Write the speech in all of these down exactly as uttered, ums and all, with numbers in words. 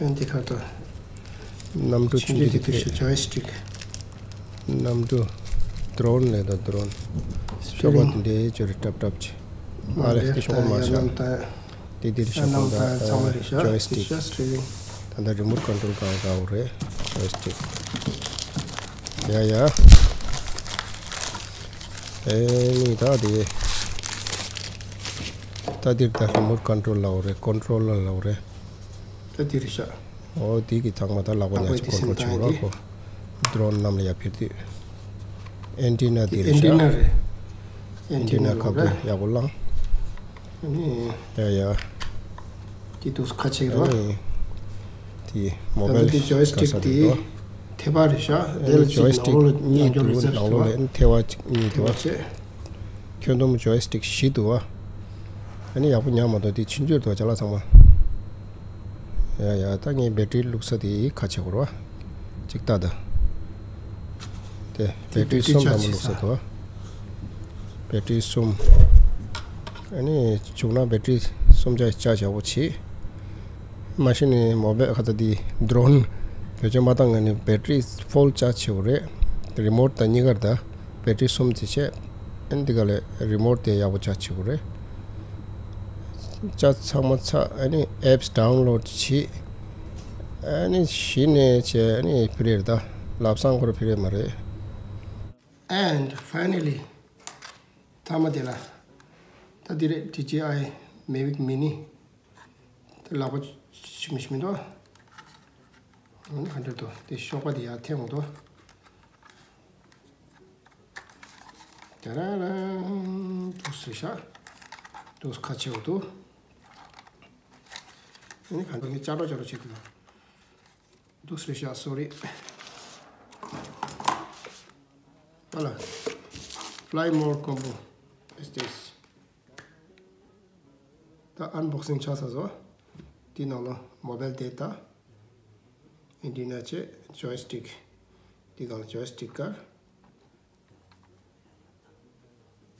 ཨན་དེ་ཁར་དུ། གནམ་གྲུ་ཆུང་ཆུང་དེ་དེ་ཁར་ཇོ་ཡི་སི་ཊིག་གནམ་གྲུ། ཌོ་རོན་ལས་དང་ཌོ་རོན། ཤོག་པ་དེ་འདྲའི་ཅོ་རི་ཏབ་ཏབ་ཅིག་ཨ་རེ་དེ་ཤོག་པ་མ་ཤག་དེ་དེ་ཤོག་པ་ད་ཇོ་ཡི་སི་ཊིག་ད་ལྟ་རི་མོ་ཊི་ཀོན་ཊོལ་གང་ག་འོ་རེད། ཇོ་ཡི་སི་ཊིག་ཡ་ཡ། ཨེ་ནི་ད་དེ། ད་དེར་ད་རི་མོ་ཊི་ཀོན་ཊོལ་ལ་འོ་རེད། ཀོན་ཊོ་ལར་ལ་འོ་རེད། ད་དེ་རེད་ཤག་ཨོ་དེ་གི་ཚང་མ་ད་ལག་པ་ཉག་ཅིག་ཀོན་ཊོལ་བྱེད་རོགས་གོ་ཌོ་རོན་གནམ་ལ་ཡར་འཕུར་དུས། ཨན་ཊི་ན་དེ་རེད་ཤག་ཨན་ཊི་ན་ཁ་བོ་ཡག་པོ་བླངས། ཡ་ཡ། དེ་དུས་ཁ་ཆེ་རོ། དེ་མོ་བལ་དེ་ཇོ་ཡི་སི་ཊིག་དེ་ཐེ་བ་རེད་ཤག་དེ་ལ་ཅིག་ནང་ལོགས་ལ་གཉིས་འགྱོ་རེད་ཟེར་ནང་ལོགས་ལ་ཐེ་བ་གཅིག་གཉིས་ཐེ་བ་ཁྱོན་བསྡོམས་ཇོ་ཡི་སི་ཊིག་བཞི་འདུག་བ། ཨ་ནི་ཡག་པོ་ཉར་མ་འདུག་དེ་ཆུང་ཆུང་འདུག་ཅ་ལག་ཚང་མ། ཡ་ཡ་ད་ངས་བེ་ཊི་རི་བླུགས་ས་དེ་ཁ་ཆེ་གོ་ར་བ། གཅིག་ལྟ་ད། དེ་བེ་ཊི་རི་གསུམ་དང་པོ་བླུགས་ས་འདུག་བ། བེ་ཊི་རི་གསུམ། ཨ་ནི་བྱུང་ན་བེ་ཊི་རི་གསུམ་ཆ་ཆ་བཞག་པོ་བྱེད། མ་གཞི་ནས་མོ་བལ་ཁ་ཚ་འདི་ཌོ་རོན་བེད་སྤྱོད་མ་བཏང་ང་ནི་བེ་ཊི་རི་ཕུལ་ཆ་ཆེ་བོ་རེད། རི་མོ་ཊི་དང་གཉིས་ཀར་ད་བེ་ཊི་རི་གསུམ་དེ་བྱས། ཨ་ནི་འདི་ག་ལས་རི་མོ་ཊི་དེ་ཡག་པོ་ཆ་ཆེ་བོ་རེད། ཆ་ཚང་མ་ཚ་ཨ་ནི་ཨེབ་སི་ཌའུན་ལོཌ་བྱེད། ཨ་ནི་གཞི་ནས་བྱས་ཨ་ནི་ཕི་རེད་ད་ལབ་སང་ཁོ་ར་ཕི་རེད་མ་རེད། And finally མཐའ་མ་དེ་ལ། ད་འདི་རེད། ཌི་ཇེ་ཨའི་མེ་ཝིག་མི་ནི། དེ་ལག་པ་ཞིམ་ཞིམ་འདུག་ཨ་ནི་ག་འདྲ་འདུག་དེ་ཤོག་པ་དེ་ཡར་འཐེན་འོང་འདུག་ཏེ་ར་ར། འདུག་སེ་ཤག་འདུག་ཁ་ཆེ་བོ་འདུག་ཨ་ནི་ག་འདུག་ངས་ལྕགས་སྒྲོག་ལྕགས་སྒྲོག་བྱེད་འདུག་འདུག་སེ་ཤག་སོ་རི། ཨ་ལ། Fly more combo is this. ད་ཨན་བོག་སིང་ཆགས་ཚར་སོང་། དེའི་ནང་ལ་མོ་བལ་དེ་ད། ཨན་ཊི་ན་བྱས། ཇོ་ཡི་སི་ཊིག་དེ་སྒང་ཇོ་ཡི་སི་ཊིག་དཀར།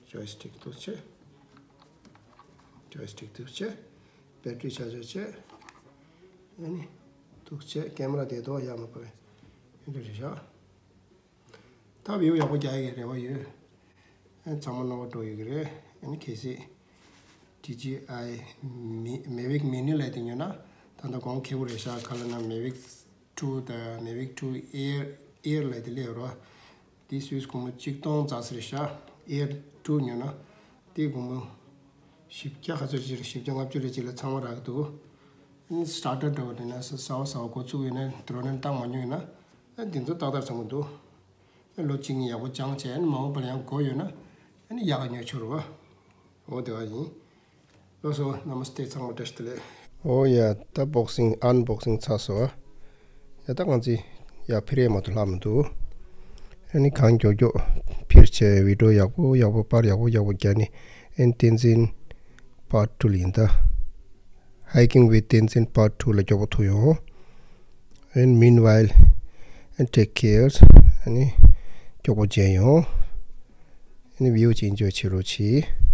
ཇོ་ཡི་སི་ཊིག་འདུག་བྱས། ཇོ་ཡི་སི་ཊིག་འདུག་བྱས། བེ་ཊི་རི་ཆ་ཇར་བྱས། ཨ་ནི། འདུག་བྱས་ཀེམ་ར་དེ་དོ་ཡག་མ་པ་བས། ཨེ་འདྲ་རེད་ཤག་ད་བིའུ་ཡག་པོ་རྒྱག་ཡག་གི་རེ་བ་ཡོད། ཨ་ཚང་མ་རྣམ་པ་འགྲོ་ཡོད་ཀྱི་རེད། ཨ་ནི་གལ་སྲིད་ཌི་ཇེ་ཨའི་མི་མེ་ཝིག་མི་ནི་ལབ་དེ་ཉོས་ན་ད་ལྟ་གོང་ཁེ་པོ་རེད་ཤག་ག་ལབ་ན་མེ་ཝིག་ཊུ་དང་མེ་ཝིག་ཊུ་ཨེར་ཨེར་ལབ་དེ་སླེབས་ཡོད་རེད་བ། དེ་སུད་སི་སྒོར་མོ་གཅིག་སྟོང་ཙམ་ཟེར་ཤག་ཨེར་ཊུ་ཉོས་ན་དེ་སྒོར་མོ་བཞི་བརྒྱ་ག་ཚོད་ཅིག་རེད། བཞི་བརྒྱ་ལྔ་བཅུ་རེ་ཅིག་ལ་ཚང་མ་རག་གི་འདུག་ཨ་ནི་སི་ཊར་ཊར་འདྲ་བོ་འདྲ་ན་ས་ས་བ་ས་བ་འགོ་བཙུགས་ཡོད་ན་ཌོ་རོན་བཏང་མ་མྱོང་ཡོད་ན། ཨ་འདི་ཚོ་ཏག་ཏག་བཟང་པོ་འདུག་ཨ་ལོ་གཅིག་གཉིས་ཡག་པོ་སྦྱངས་བྱས་ཨ་ནི་མ་འོངས་པར་ཡང་དགོས་ཡོད་ན་ཨ་ནི་ཡག་ག་ཉོ་ཆོག་རེད་བ། འོ་དེ་བ་ཡིན། ལགས་སོ། ནམ་སྟེ་ཚང་མ་བཀྲ་ཤིས་བདེ་ལེགས། འོ་ཡ་ད་བོག་སིང་ཨན་བོག་སིང་ཚར་སོང་། ཡ་ད་ང་ཚོས་ཡ་ཕི་རེ་མ་ཐུ་ལྷག་མི་འདུག་ཨ་ནི་གང་མགྱོགས་མགྱོགས་ཕིར་བྱས་བི་ཌིའོ་ཡག་པོ་ཡག་པོ་པར་ཡག་པོ་ཡག་པོ་རྒྱག་ནི་ཨན་བསྟན་འཛིན་པར་ཊུ་ལ་ཡིན་ད། Hiking with Tenzin Part Two ལ་མགྱོགས་པོ་ཐུག་ཡོང་། And meanwhile, and take care. ཨ་ནི་མགྱོགས་པོ་མཇལ་ཡོང་། ཨ་ནི་བིའུ་ཅིག་འཇོ་བྱེད་རོགས་གྱིས།